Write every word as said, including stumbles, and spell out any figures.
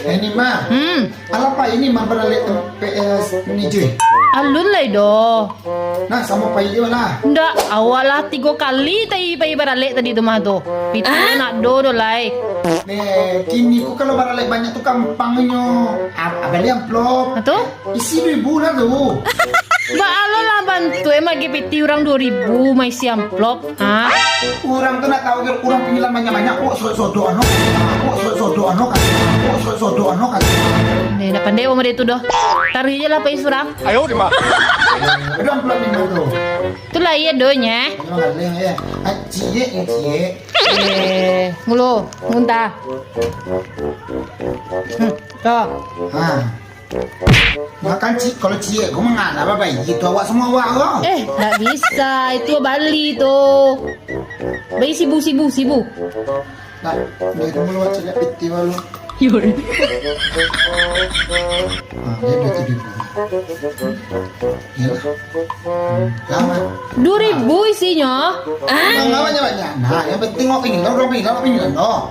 Eh, ni mah. Hmm. Alah pai ni mah baralek tu P S ni cuy. Alun lai doh. Nah, samo pai juo lah. Ndak, awak lah tigo kali tadi pai baralek tadi tu mah tu. Itu nak do doh lai. Eh, kini ko kalau baralek banyak tu gampangnyo. Ab-, bali amplop. Nah, tu? Isi duo ribu lah tu. Baa lo lah bantuak, eh, mah G P T urang duo ribu, maisi amplop. Ha? Urang tu nak tahu kan, urang panggilan banyak-banyak, kok sodok-sodok ano, kok sodok-sodok ano kan, kok sodok-sodok ano kan. Neh, nak pandai awak model tu doh. Taruih je lah pai surang. Ayo, di mah. Udah amplop ni tu. Tu lah iyo doh nyo. Memang galeh ya. Ah, ciek, ya, ciek. Eh, mulo, muntah. Hmm, tu. Ha. Makan cik, kalau ciek ko mangana babai, itu awak samo awak ko. Eh, ndak bisa, itu bali tu. Bai sibu, sibu, sibu. Nah, dia tu mulo cak piti balu. Yur. Ah, dia duit tu duit. Iyalah. Hmm, lama. Dua ribu isinyo. Bang, banyak-banyak. Nah, yang penting awak pingin, urang pingin, urang pingin, no.